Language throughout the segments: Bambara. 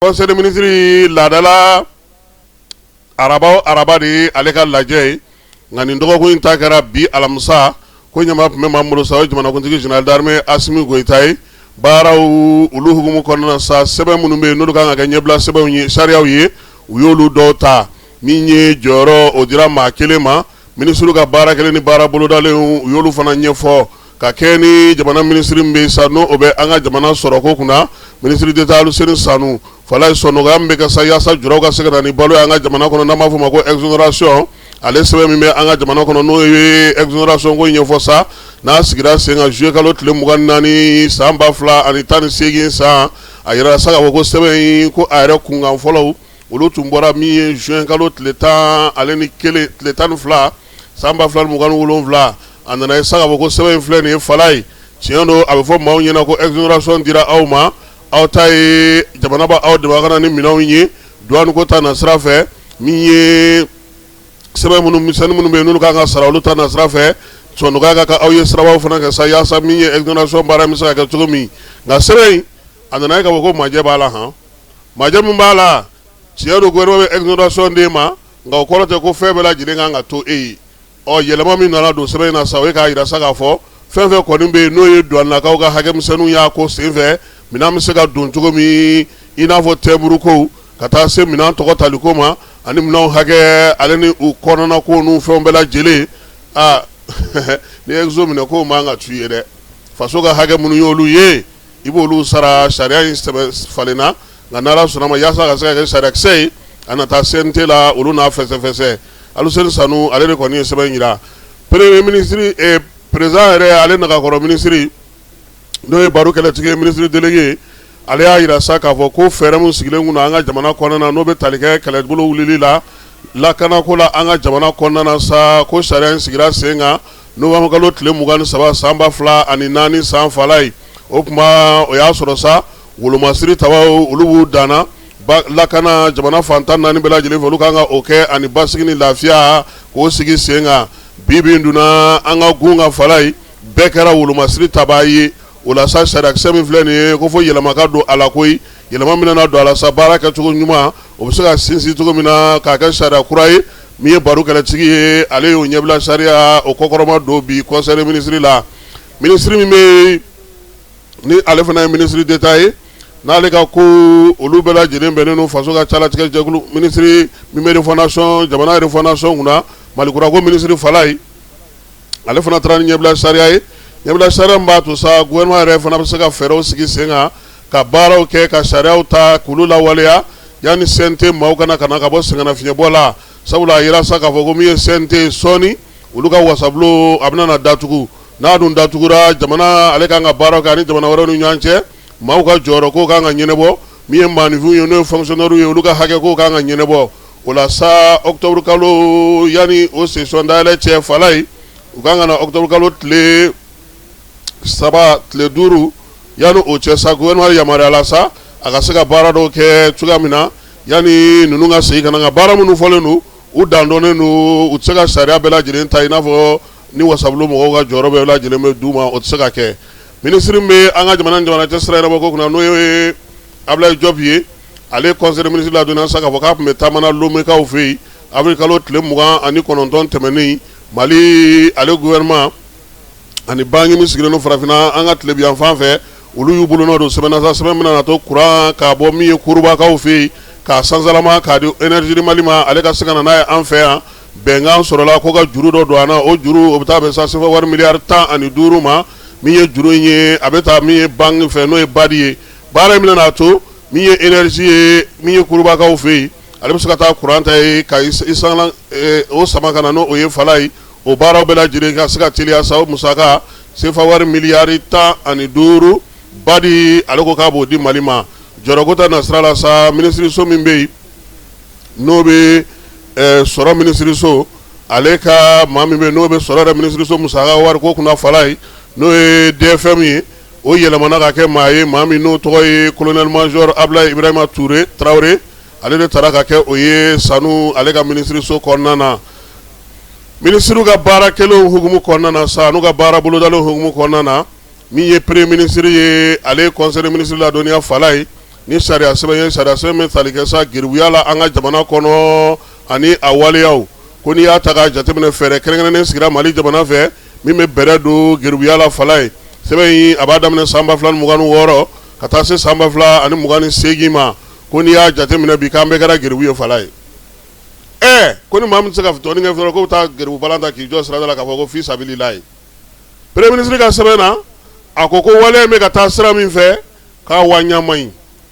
Conseil des ministres laadala araba o araba de ye ale ka lajɛ ye, nka nin dɔgɔkun in ta kɛra bi alamisa. Ko ɲɛmaa tun bɛ maa min bolo sa, o ye jamanakuntigi général d'armée Asimi Goyita ye. Baaraw olu hukumu kɔnɔna sa, sɛbɛn minnu bɛ yen n'olu kan ka kɛ ɲɛbila sɛbɛnw ye, sariyaw ye, u y'olu dɔw ta. Min ye jɔyɔrɔ o dira maa kelen ma, minisiriw ka baara kɛlen ni baara bolodalen, u y'olu fana ɲɛfɔ ka kɛ ni jamana minisiri min bɛ sa, n'o o bɛ an ka jamana sɔrɔko kunna, ministre d'État Aluseni Sanu Falaye. Sɔnnɔgɔya min bɛ kɛ sa yaasa juraw ka se ka na ni balo ye an ka jamana kɔnɔ, n'an b'a fɔ o ma ko exonération, ale sɛbɛn min bɛ an ka jamana kɔnɔ, n'o ye exonération ko ɲɛfɔ sa, n'a sigira sen kan juillet kalo tile 24 san 2018 san, a yira sa k'a fɔ ko sɛbɛn in, ko a yɛrɛ kunkan fɔlɔw, olu tun bɔra min ye juin kalo tile 11, tile 12 san 2027. A nana ye sa k'a fɔ ko sɛbɛn in filɛ nin ye Falaye, tiɲɛ don, a bɛ fɔ maaw ɲɛna ko exonération dira aw ma, aw ta ye jamana b'aw dɛmɛ aw ka na ni minɛnw ye douane ko ta na sira fɛ, min ye sɛbɛn minnu misɛnnin minnu bɛ yen n'olu kan ka sara, olu ta na sira fɛ, sɔnnɔgɔya ka kɛ aw ye sirabaw fana kɛ sa yaasa min ye exonération baara in bɛ se ka kɛ cogo min. Nka sɛbɛn in, a nana ye k'a fɔ ko majɛ b'a la. Han, majɛ min b'a la, tiɲɛ don, gouvernement bɛ exonération d'e ma, nka o kɔrɔ tɛ ko fɛn bɛɛ lajɛlen kan ka to e ye. Ɔ, yɛlɛma min nana don sɛbɛn in na sa, o ye k'a jira sa k'a fɔ fɛn fɛn kɔni bɛ yen n'o ye douanelakaw ka hakɛmisɛnninw y'a ko senfɛ, minɛn bɛ se ka don cogo min, i n'a fɔ timbre ko, ka taa se minɛn tɔgɔ taliko ma, ani minɛnw hakɛ, ale ni u kɔnɔna ko n'u fɛnw bɛɛ lajɛlen. Aa, ni exo minɛ k'o man ka t'u ye dɛ, faso ka hakɛ minnu y'olu ye, i b'olu sara. Sariya in sɛbɛn falenna, nka n'Ala sɔnna ma, yaasa ka se ka kɛ sariyakisɛ ye, a na taa CNT la, olu n'a fɛsɛfɛsɛ. Aluseni Sanu, ale de kɔni ye sɛbɛn jira. Premier ministre, président yɛrɛ, ale nagakɔrɔ minisiri, n'o ye baro kɛlɛtigi ye, ministre délégué, ale y'a jira sa k'a fɔ ko fɛɛrɛ min sigilen kun an ka jamana kɔnɔna na, n'o bɛ tali kɛ kɛlɛbolo wulili la lakanako la an ka jamana kɔnɔna na sa, ko sariya in sigira sen kan novembre kalo tile 23 san 2004 san Falaye. O tuma, o y'a sɔrɔ sa wolomasiri tabaw, olu b'u danna lakana jamana fan 14 bɛɛ lajɛlen fɛ, olu kan ka o kɛ, ani basigi ni lafiya k'o sigi sen kan. Bi bi in donna an ka gun ka Falaye, bɛɛ kɛra wolomasiri tabaa ye. O la sa, sariyakisɛ min filɛ nin ye, ko fo yɛlɛma ka don a la koyi. Yɛlɛma min nana don a la sa, baara kɛcogo ɲuman, o bɛ se ka sinsin cogo min na k'a kɛ sariya kura ye. Min ye baro kɛlɛtigi ye, ale y'o ɲɛbila sariya o kɔkɔrɔma don bi conseil des ministres la. Minisiri min bɛ yen ni ale fana ye ministre d'État ye, n'ale ka ko olu bɛɛ lajɛlen bɛnnen don faso ka calatigɛ jɛkulu, minisiri min bɛ refondation, jamana refondation kunna, Malikura ko minisiri Falaye, ale fana taara ni ɲɛbila sariya ye, ɲɛbila sariya min b'a to sa gouvernement yɛrɛ fana bɛ se ka fɛɛrɛw sigi sen kan ka baaraw kɛ, ka sariyaw ta k'olu lawaleya yanni CNT maaw kana ka na ka bɔ sɛgɛnnafiɲɛbɔ la. Sabula a yira sa k'a fɔ ko min ye CNT sɔɔni, olu ka wasabulon a bɛna na datugu. N'a dun datugura, jamana ale kan ka baaraw kɛ ani jamana wɛrɛw ni ɲɔgɔn cɛ, maaw ka jɔyɔrɔ ko kan ka ɲɛnabɔ, min ye maaninfinw ye, n'o ye fonctionnaire ye, olu ka hakɛ ko kan ka ɲɛnabɔ. O la sa, octobre kalo, yanni o session dayɛlɛ cɛ Falaye, u kan ka na octobre kalo tile 3, tile 5, yanni o cɛ sa, gouvernement yamaruya la sa a ka se ka baara dɔw kɛ cogoya min na yanni ninnu ka segin ka na. Nka baara minnu fɔlen don, u dandɔnnen don, u tɛ se ka sariya bɛɛ lajɛlen ta i n'a fɔ ni wasabulon mɔgɔw ka jɔyɔrɔ bɛɛ lajɛlen bɛ d'u ma, o tɛ se ka kɛ. Minisiri min bɛ an ka jamana ni jamana cɛ sira ɲɛnabɔ ko kunna, n'o ye Ablaye Diop ye, ale conseil des ministres ladɔnniya sa k'a fɔ k'a tun bɛ taama na Lomekaw fɛ yen avril kalo tile 29 tɛmɛnen. Mali ale gouvernement ani banque min sigilen don farafinna an ka tilebinyanfan fɛ, olu y'u bolonɔ don sɛbɛn na sa, sɛbɛn min na to kuran k'a bɔ min ye Kurubakaw fɛ yen k'a sansalama k'a di Énergie du Mali ma, ale ka se ka na n'a ye an fɛ yan. Bɛnkan sɔrɔla ko ka juru dɔ don an na. O juru, o bɛ taa bɛn sa sefa wari miliyari 15 ma. Min ye juru in ye, a bɛ taa min ye banque fɛ, n'o ye BAD ye. Baara in bɛna to min ye énergie ye, min ye Kurubakaw fɛ yen, ale bɛ se ka taa kuran ta ye ka o sama ka na n'o ye Falaye. O baaraw bɛɛ lajɛlen ka se ka teliya sa, o musaka sefa wari miliyari 15, BAD ale ko k'a b'o di Mali ma. Jɔyɔrɔko ta nasira la sa, minisiriso min bɛ yen n'o bɛ sɔrɔ minisiriso, ale ka maa min bɛ n'o bɛ sɔrɔ yɛrɛ minisiriso musaka wariko kunna Falaye, n'o ye DFM ye, o yɛlɛmana ka kɛ maa ye, maa min n'o tɔgɔ ye colonel major Ablaye Ibrahima Touré Traoré, ale de taara ka kɛ o ye Sanu ale ka minisiriso kɔnɔna na. Minisiriw ka baara kɛlenw hukumu kɔnɔna na sa, n'u ka baara bolodalen hukumu kɔnɔna na, min ye premier ministre ye, ale ye conseil des ministres ladɔnniya Falaye. Ni sariya sɛbɛn ye, sariya sɛbɛn bɛ tali kɛ sa geribuya la an ka jamana kɔnɔ ani a waleyaw. Ko n'i y'a ta k'a jateminɛ, fɛɛrɛ kɛrɛnkɛrɛnnen sigira Mali jamana fɛ min bɛ bɛrɛ don geribuya la. Fala ye sɛbɛn in, a b'a daminɛ san 2026 ka taa se san 2028 ma. Ko n'i y'a jateminɛ bi, k'an bɛɛ kɛra geribu ye. Fala ye ɛ ko ni maa min tɛ se ka dɔɔnin kɛ fɔlɔ, k'o bɛ taa geribu balan ta k'i jɔ sirada la k'a fɔ ko fi sabililayi. Premier ministre ka sɛbɛn na, a ko ko waleya in bɛ ka taa sira min fɛ, k'a wa ɲama in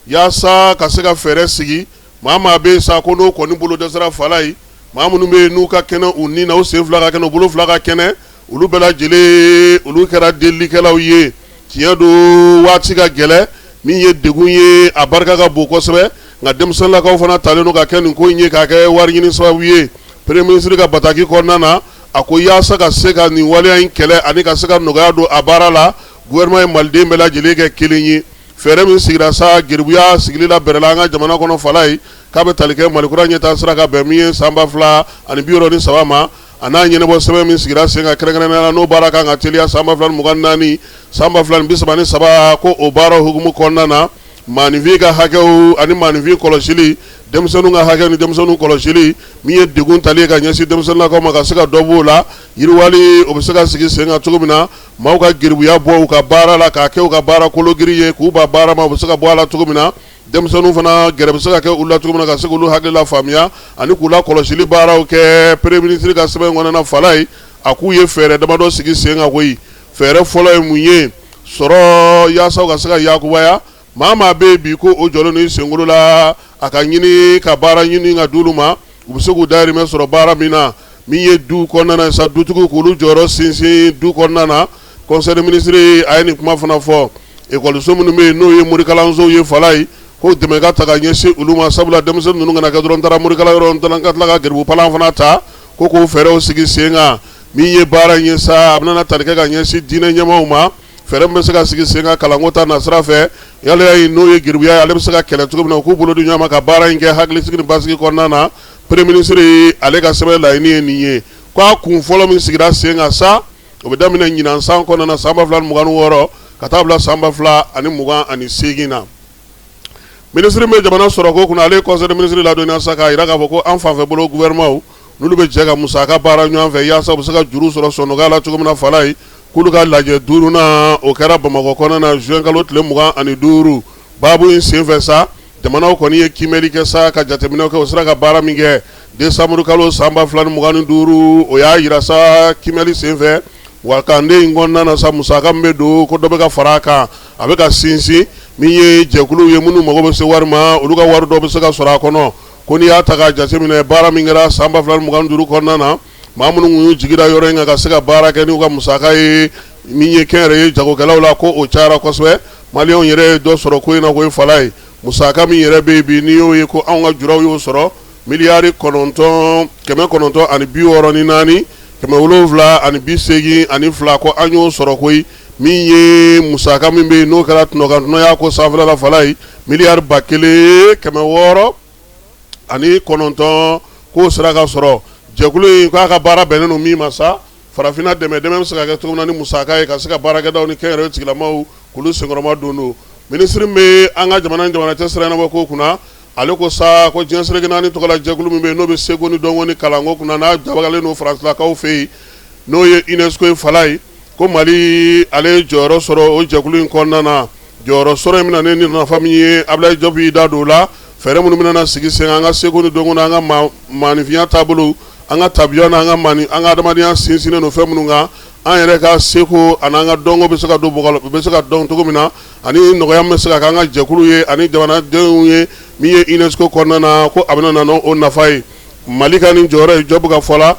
yaasa ka se ka fɛɛrɛ sigi maa maa bɛ yen sa, ko n'o kɔni bolo dɛsɛra. Fala ye maa minnu bɛ yen n'u ka kɛnɛ u ni na, u sen fila ka kɛnɛ, u bolo fila ka kɛnɛ, olu bɛɛ lajɛlen, olu kɛra delilikɛlaw ye. Tiɲɛ don, waati ka gɛlɛn, min ye degun ye, a barika ka bon kosɛbɛ, nka denmisɛnninlakaw fana talen don ka kɛ nin ko in ye k'a kɛ wari ɲini sababu ye. Premier ministre ka bataki kɔnɔna na, a ko yaasa ka se ka nin waleya in kɛlɛ ani ka se ka nɔgɔya don a baara la, gouvernement ye maliden bɛɛ lajɛlen kɛ kelen ye. Fɛɛrɛ min sigira sa geribuya sigili la bɛrɛ la an ka jamana kɔnɔ, fala ye k'a bɛ tali kɛ Mali kura ɲɛtaa sira ka bɛn min ye san 2063 ma, a n'a ɲɛnabɔ sɛbɛn min sigira sen kan kɛrɛnkɛrɛnnenya la, n'o baara kan ka teliya san 2024, san 2033, ko o baara hukumu kɔnɔna na, maaninfin ka hakɛw ani maaninfin kɔlɔsili, denmisɛnninw ka hakɛ ni denmisɛnninw kɔlɔsili, min ye degun tali ye ka ɲɛsin denmisɛnninlakaw ma, ka se ka dɔ b'o la, yiriwali o bɛ se ka sigi sen kan cogo min na, maaw ka geribuya bɔ u ka baara la k'a kɛ u ka baara kologiri ye, k'u ban baara ma, u bɛ se ka bɔ a la cogo min na, denmisɛnninw fana gɛrɛ bɛ se ka kɛ u la cogo min na, ka se k'olu hakili lafaamuya ani k'u la kɔlɔsili baaraw kɛ. Premier ministre ka sɛbɛn kɔnɔna na, fala ye a k'u ye fɛɛrɛ damadɔ sigi sen kan koyi. Fɛɛrɛ fɔlɔ ye mun ye? Sɔrɔ yaasa ka se ka yakubaya maa maa bɛ yen bi ko o jɔlen ni senkolo la, a ka ɲini ka baara ɲini ka d'olu ma, u bɛ se k'u dahirimɛ sɔrɔ baara min na. Min ye du kɔnɔna na sa, dutigiw k'olu jɔyɔrɔ sinsin du kɔnɔna na. Conseil des ministres a ye nin kuma fana fɔ. Ekɔliso minnu bɛ yen, n'o ye morikalansow ye, fala ye ko dɛmɛ ka ta ka ɲɛsin olu ma, sabula denmisɛnnin ninnu kana kɛ dɔrɔn n taara morikalan yɔrɔ, n ka tila ka geribu palan fana ta, ko k'o fɛɛrɛw sigi sen kan. Min ye baara in ye sa, a bɛna tali kɛ ka ɲɛsin diinɛ ɲɛmaaw ma, fɛɛrɛ min bɛ se ka sigi sen kan kalanko ta nasira fɛ, yaleya in n'o ye geribuya ye, ale bɛ se ka kɛlɛ cogo min na, u k'u bolo di ɲɔgɔn ma ka baara in kɛ hakilisigi ni basigi kɔnɔna na. Premier ministre ale ka sɛbɛn laɲini ye nin ye. Ko a kun fɔlɔ min sigira sen kan sa, o bɛ daminɛ ɲinan san kɔnɔna na, san 2026 ka taa bila san 2028 na. Minisiri min bɛ jamana sɔrɔko kunna, ale ye conseil des ministres ladɔnniya sa k'a jira k'a fɔ ko an fanfɛ bolo gouvernement n'olu bɛ jɛ ka musaka baara ɲɔgɔn fɛ yaasa u bɛ se ka juru sɔrɔ sɔnɔgɔya la cogo min na, fala ye k'olu ka lajɛ duurunan o kɛra Bamakɔ kɔnɔna na juin kalo tile 25. Baabu in senfɛ sa, jamanaw kɔni ye kiimɛli kɛ sa ka jateminɛw kɛ. U sera ka baara min kɛ décembre kalo san 2025, o y'a jira sa kiimɛli senfɛ wakande in kɔnɔna na sa, musaka min bɛ don, ko dɔ bɛ ka fara a kan, a bɛ ka sinsin. Min ye jɛkuluw ye minnu mago bɛ se wari ma, olu ka wari dɔ bɛ se ka sɔrɔ a kɔnɔ. Ko n'i y'a ta k'a jateminɛ, baara min kɛra san 2025 kɔnɔna na, maa minnu tun y'u jigi da yɔrɔ in kan ka se ka baara kɛ n'u ka musaka ye, min ye kɛnyɛrɛye jagokɛlaw la, ko o cayara kosɛbɛ. Maliyɛnw yɛrɛ ye dɔ sɔrɔ ko in na ko ye fala ye. Musaka min yɛrɛ bɛ yen bi, n'i y'o ye ko anw ka juraw y'o sɔrɔ, miliyari kɔnɔntɔn 964 782, ko an y'o sɔrɔ koyi. Min ye musaka min bɛ yen n'o kɛra tɔnɔkantɔnɔya ko sanfɛla la, fala ye miliyari 1609, k'o sera ka sɔrɔ. Jɛkulu in k'a ka baara bɛnnen don min ma sa, farafinna dɛmɛ bɛ se ka kɛ cogo min na ni musaka ye, ka se ka baarakɛdaw ni kɛnyɛrɛye tigilamaw k'olu senkɔrɔma don don. Minisiri min bɛ an ka jamana ni jamana cɛ sira ɲɛnabɔ ko kunna, ale ko sa ko diɲɛ seleke naani tɔgɔla jɛkulu min bɛ yen n'o bɛ seko ni dɔnko ni kalanko kunna, n'a jabalen don Faransilakaw fɛ yen, n'o ye UNESCO ye, fala ye ko Mali ale ye jɔyɔrɔ sɔrɔ o jɛkulu in kɔnɔna na. Jɔyɔrɔ sɔrɔ in bɛna ni nafa min ye, Abdoulaye Diop y'i da don o la. Fɛɛrɛ minnu bɛna sigi sen an ka seko ni dɔnko n'an ka maaninfinya taabolo, an ka tabiya n'an ka an ka adamadenya sinsinnen don fɛn minnu kan, an yɛrɛ ka seko ani an ka dɔnko bɛ se ka don bɛ se ka dɔn cogo min na, ani nɔgɔya min bɛ se ka kɛ an ka jɛkulu ye ani jamanadenw ye, min ye UNESCO kɔnɔna na, ko a bɛna na o nafa ye. Mali ka nin jɔyɔrɔ ye, Diop ka fɔ la,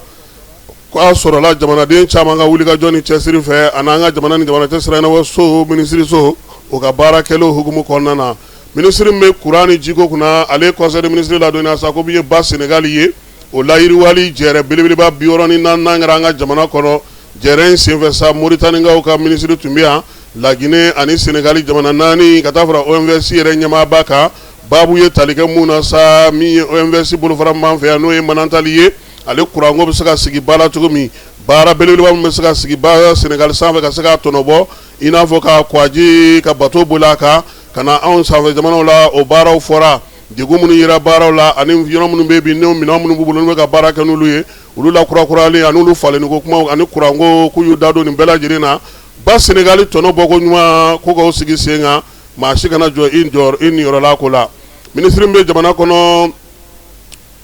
ko a sɔrɔla jamanaden caman ka wulikajɔ ni cɛsiri fɛ ani an ka jamana ni jamana cɛ sira ɲɛnabɔ so minisiriso o ka baara kɛlenw hukumu kɔnɔna na. Minisiri min bɛ kuran ni jiko kunna, ale ye conseil des ministres ladɔnniya sa ko min ye ba Senegali ye, o layiriwali jɛrɛ belebeleba 64nan kɛra an ka jamana kɔnɔ. Jɛrɛ in senfɛ sa, Moritanikaw ka minisiri tun bɛ yan, Laginɛ ani Senegali jamana naani ka taa fara OMVS yɛrɛ ɲɛmaaba kan. Baabu ye tali kɛ mun na sa, min ye OMVS bolofara min b'an fɛ yan, n'o ye Manantali ye, ale kuranko bɛ se ka sigi ba la cogo min, baara belebeleba min bɛ se ka sigi ba Senegali sanfɛ ka se k'a tɔnɔbɔ, i n'a fɔ ka kwaji ka bato boli a kan, ka na anw sanfɛ jamanaw la, o baaraw fɔra, degun minnu yera baaraw la ani yɔrɔ minnu bɛ bi n'o minɛn minnu b'u bolo n'u bɛ ka baara kɛ n'olu ye, olu lakurakurayali ani olu falenni ko kumaw ani kuranko, k'u y'u da don nin bɛɛ lajɛlen na. Ba Senegali tɔnɔ bɔko ɲuman ko k'o sigi sen kan, maa si kana jɔ i jɔ i niyɔrɔ la ko la. Minisiri min bɛ jamana kɔnɔ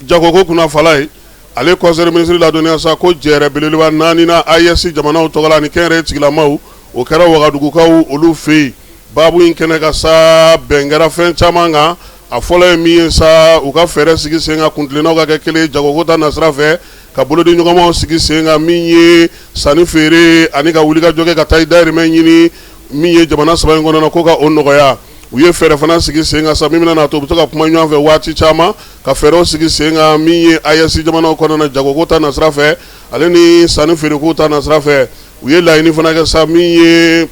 jagoko kunna Falaye, ale conseil des ministres ladɔnniya sa ko jɛrɛ belebeleba naani na AES jamanaw tɔgɔ la ani kɛnyɛrɛye tigilamaw, o kɛra Wagadugukaw olu fɛ yen. Baabu in kɛnɛ kan sa, bɛn kɛra fɛn caman kan. A fɔlɔ ye min ye sa, u ka fɛɛrɛ sigi sen kan, kuntilennaw ka kɛ kelen jagoko ta nasira fɛ, ka bolodi ɲɔgɔnmaw sigi sen kan, min ye sanni feere ani ka wulikajɔ kɛ ka taa i dayirimɛ ɲini min ye jamana saba in kɔnɔna ko ka o nɔgɔya. U ye fɛɛrɛ fana sigi sen kan sa min bɛna to u bɛ to ka kuma ɲɔgɔn fɛ waati caman, ka fɛɛrɛw sigi sen kan min ye AES jamanaw kɔnɔna jagoko ta nasira fɛ ale ni sanni feereko ta nasira fɛ. U ye laɲini fana kɛ sa min ye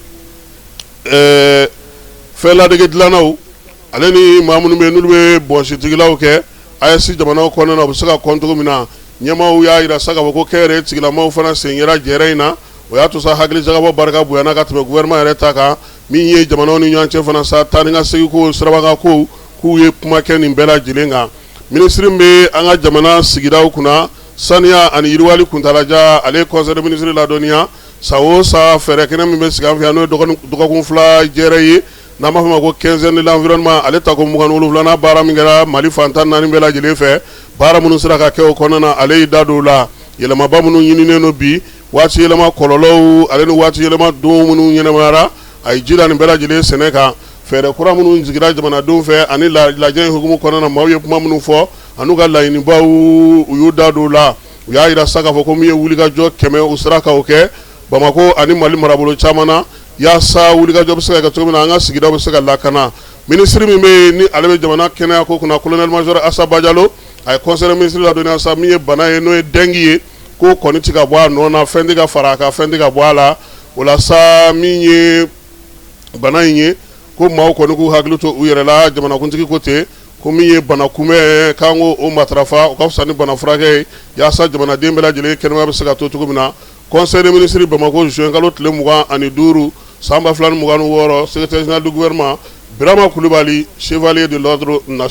fɛn ladege dilannaw ale ni maa minnu bɛ n'olu bɛ bɔnsitigilaw kɛ AES jamanaw kɔnɔna, u bɛ se ka kɔn cogo min na. Ɲɛmaaw y'a jira sa k'a fɔ ko kɛnyɛrɛye tigilamaw fana sen yera jɛrɛ in na. O y'a to sa hakilijagabɔ barika bonyana ka tɛmɛ gouvernement yɛrɛ ta kan. Min ye jamanaw ni ɲɔgɔn cɛ fana sa, taa ni ka segin ko, sirabakan ko, k'u ye kuma kɛ nin bɛɛ lajɛlen kan. Minisiri min bɛ an ka jamana sigidaw kunna, saniya ani yiriwali kuntaalajan, ale ye conseil des ministres ladɔnniya san o san fɛɛrɛ kɛnɛ min bɛ sigi an fɛ yan, n'o ye dɔgɔkun 2 jɛrɛ ye, n'an b'a fɔ ma ko quinzaine de l'environnement. Ale tako 27nan baara min kɛra Mali fan 14 bɛɛ lajɛlen fɛ, baara minnu sera ka kɛ o kɔnɔna na, ale y'i da don o la. Yɛlɛmaba minnu ɲininen don bi, waati yɛlɛma kɔlɔlɔw ale ni waati yɛlɛma don minnu ɲɛnamayara, a ye ji da nin bɛɛ lajɛlen sɛnɛ kan. Fɛɛrɛ kura minnu sigira jamanadenw fɛ ani lajɛ in hukumu kɔnɔna na, maaw ye kuma minnu fɔ an'u ka laɲinibaw, u y'u da don o la. U y'a jira sa k'a fɔ ko min ye wulikajɔ 100, u sera ka o kɛ Bamakɔ ani Mali marabolo caman na, yaasa wulikajɔ bɛ se ka kɛ cogo min na, an ka sigidaw bɛ se ka lakana. Minisiri min bɛ yen ni ale bɛ jamana kɛnɛya ko kunna, colonel major Asa Bajalo, a ye conseil des ministres ladɔnniya sa min ye bana ye, n'o ye dengue ye, ko kɔni tɛ ka bɔ a nɔ na, fɛn tɛ ka fara a kan, fɛn tɛ ka bɔ a la. O la sa, min ye bana in ye, ko maaw kɔni k'u hakili to u yɛrɛ la. Jamanakuntigi ko ten ko min ye bana kunbɛn, k'an ko o matarafa, o ka fisa ni bana furakɛ ye, yaasa jamanaden bɛɛ lajɛlen kɛnɛya bɛ se ka to cogo min na. Conseil des ministres, Bamakɔ, juin kalo tile 25 san 2026, secrétaire général du gouvernement, Birama Kulubali, chevalier de l'ordre national.